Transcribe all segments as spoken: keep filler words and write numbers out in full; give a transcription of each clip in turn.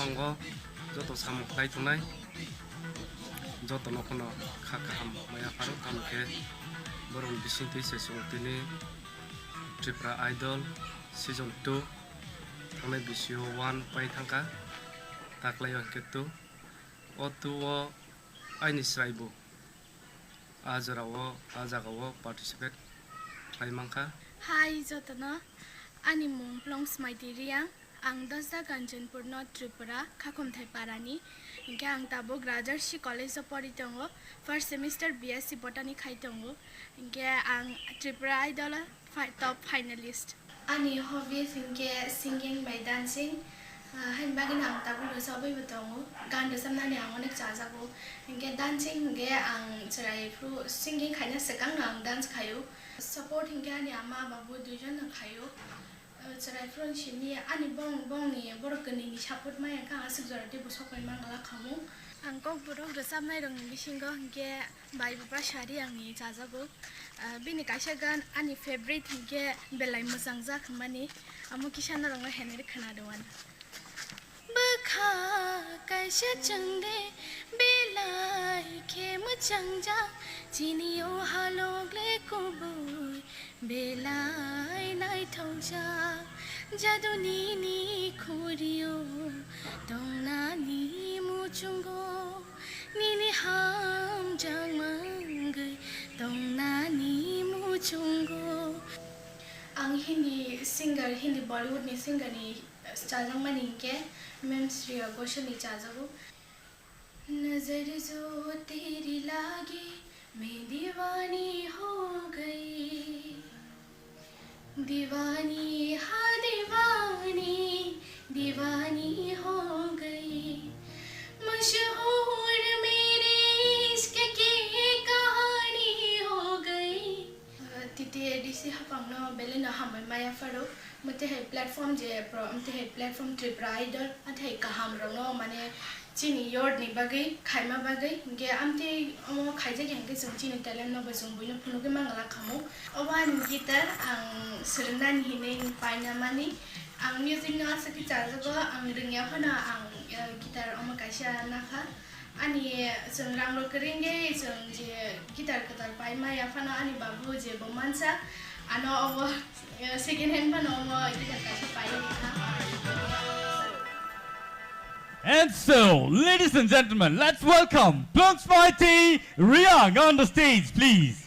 Ang o joto samung khlai tongnai, jotono phano kha kaham maya pharo, tamo khe borokni bisingtwi se chwng tini Tripura Idol season two thangnai bisio one pai thangkha, taklai o hwnkhe two. O two o aini chwraibo a jorao, a jagao participate khlai mankha. Hi jotono, ani mung Plongsmaiti Riang, ang Dasda Kanchanpurno Tripura, Khakhumthai Parani. Hinkhe ang tabuk Rajarshi College o pori tongo, first semester B S C Botany khai tongo. Hinkhe ang Tripura Idol o fi-, top finalist. Ani hobbies hinkhe singing bai dancing, ah, haini bagwino ang tabuk rwchabwibo tongo. Gan rwchabnani ang onek chajago. Hinkhe dancing hinkhe ang chwrai phuru singing khaina swkangno ang dance khaio. Support hinkhe ani ama babu duijonno khaio. Ah, chwrai phuru simi ani bong-, bongni borok kwnwini support maya khe ang aswk jora teibo sokbai mangala khamu. Ang kokborok rwchabnairokni bisingo hinkhe Bai Bupha Sari angni chajago. Ah, bini kaisa gan ani favorite hinkhe belai mwchangjak hwnmani, amo kisa norokno henwi khwnarwano. Bwkha kaisa chwngde belai khe mwchangjak, chini o halok le kubui belai naithokjak, jadu nini khorio tongnani muchungo, nini hamjak mangwi tongnani muchungo. Ang Hindi singer, Hindi Bollywood ni singer ni chajakmani hinkhe Ma'am Shreya Ghoshal ni chajago. नजर जो तेरी लागी, मैं दीवानी हो गई। दीवानी, हाँ दीवानी, दीवानी हो गई। मशहूर मेरे इश्क की कहानी हो गई। Titi A D C hapangno belai no hambai maya pharo. Mwtwi hai platform je pro, mwtwi hai platform Tripura Idol, mwtwi hai kaham rokno mane chini yard ni bagwi khaima bagwi, hinkhe amtwi omo khaijak ya hinkhe chwng chini talent no bo chwng buino phunugwi mangala khamu. Obo ani guitar ang swrwngnani hinwi paina mani. Ang music no aswk khe chajago, ang rwngya phano ang, eh, guitar omo kaisa nakha. Ani chwng rang rok kwrwngwi chwng je guitar kwtal paima ya phano ani babu je bo mansa, ano obo, eh, second hand phano omo guitar kaisa pai rikha. And so, ladies and gentlemen, let's welcome Plongsmaiti Riang on the stage, please.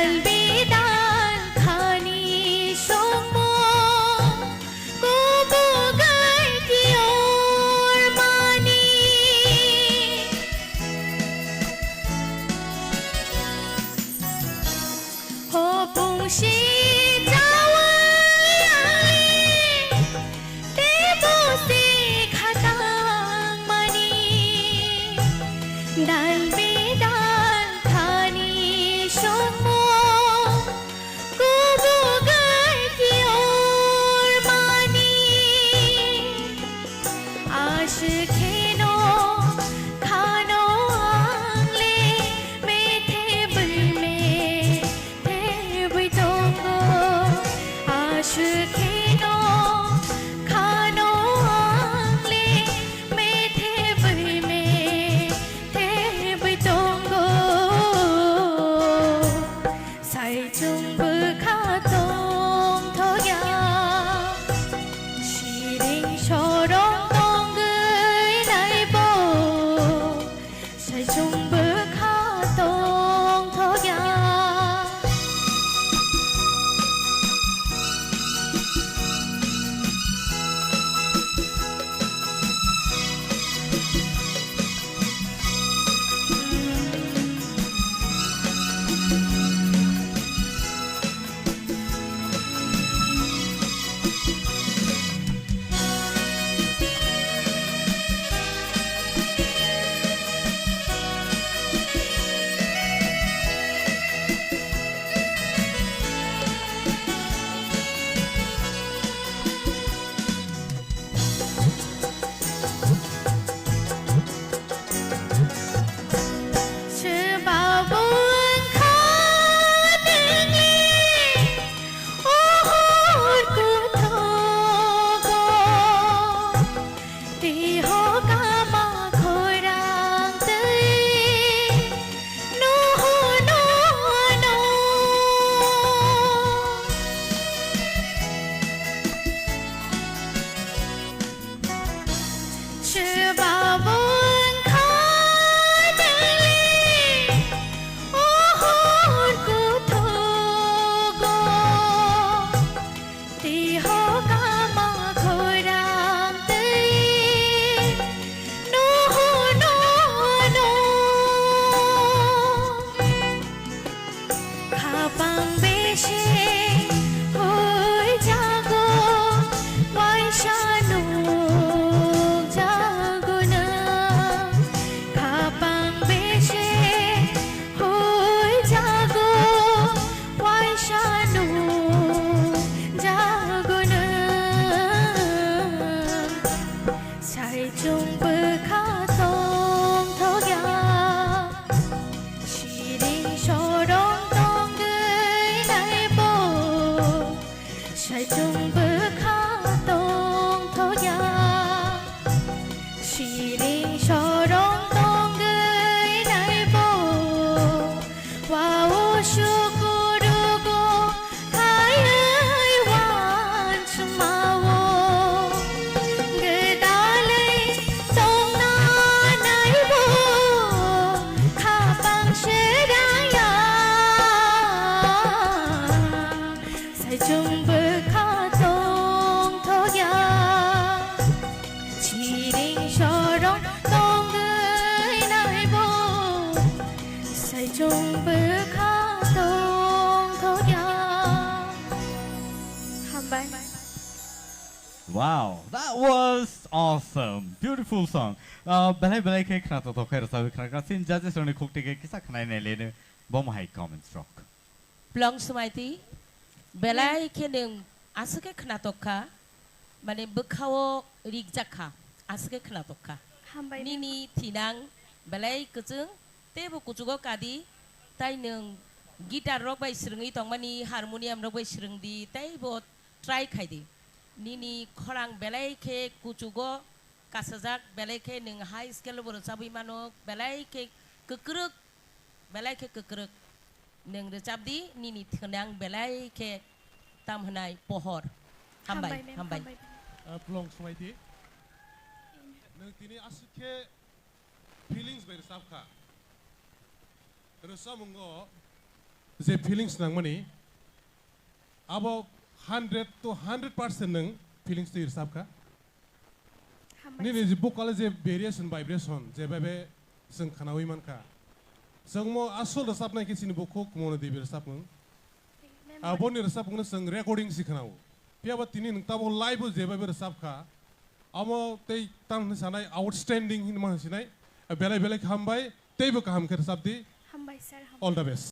Bidal khani songmo kubugwi kiyor mani. Hopung si chawai ali, tebo se khatang mani. Dal bidal khani songmo kubugwi kiyor mani. Aswk kheno khano ang le methe bui methe bui tongo. Aswk kheno khano ang le methe bui methe bui tongo. Saichung bwkha tongthokya, siring sorong tongwi naibo. Saichung bwkha tongthokya. Swbabo wngkha tengwi o hor kuthogo, teiho kama khorang twi nuhur nuhur no. Swbabo wngkha tengwi o hor kuthogo, teiho kama khorang twi nuhur nuhur no. Khapang bisi huijago, waisa nukjago nwng. Khapang bisi huijago, waisa nukjago nwng. Saichung bwkha tongthokya, siring sorong tongwi naibo. Saichung bwkha tongthokya, siring sorong tongwi naibo. Wa o sukurugo khaiwi wansukmao, gwdalwi tongna naibo khapang srangya. Saichung bwkha tongthokya, siring sorong tongwi naibo. Saichung bwkha tongthokya. Hambai. Wow, that was awesome. Beautiful song. Uh, belai belai khe khna tongthok khe rwchapwi khna kha. Chini judges rokni khuk twi khe kisa khna nai le no. Bo mo hai comments rok. Plong Smaiti, belai khe nwng aswk khe khna tok kha. Mane bwkhao rikjak kha, aswk khe khna tok kha. Hambai. Nini thinang belai kwchwng, teibo kuchugo kadi, tai nwng guitar rok bai swrwngwi tongmani, harmonium rok bai swrwngdi, teibo try khaidi. Nini khorang belai khe kuchugo kasajak, belai khe nwng high scale bo rwchabwi mano, belai khe kwkrwk, belai khe kwkrwk. Nwng rwchapdi, nini thwnang belai khe tam hwnai pohor. Hambai, hambai, ma'am, hambai. Hambai, ma'am. Ah, Plong Smaiti. Nwng tini aswk khe feelings bai rwchap kha. Rwchapmungo je feelings nangmani, abo hundred to hundred percent nwng feelings twi rwchapkha. Hambai. Nini je vocal je variation, vibration, je bhabe chwng khwnawi mankha. Chwngmo asol rwchapnai khe chini bukhuk Kumoni Devi rwchapmung. Memory. Aboni rwchapmungno chwng recording si khwnao. Phiyaba tini nwng tabuk live o je bhabe rwchapkha, amo tei tamo hinwi sanai outstanding hinwi ma hinwi sinai. Belai belai khe hambai, teibo kaham khe rwchapdi. Hambai sir, hambai. All the best.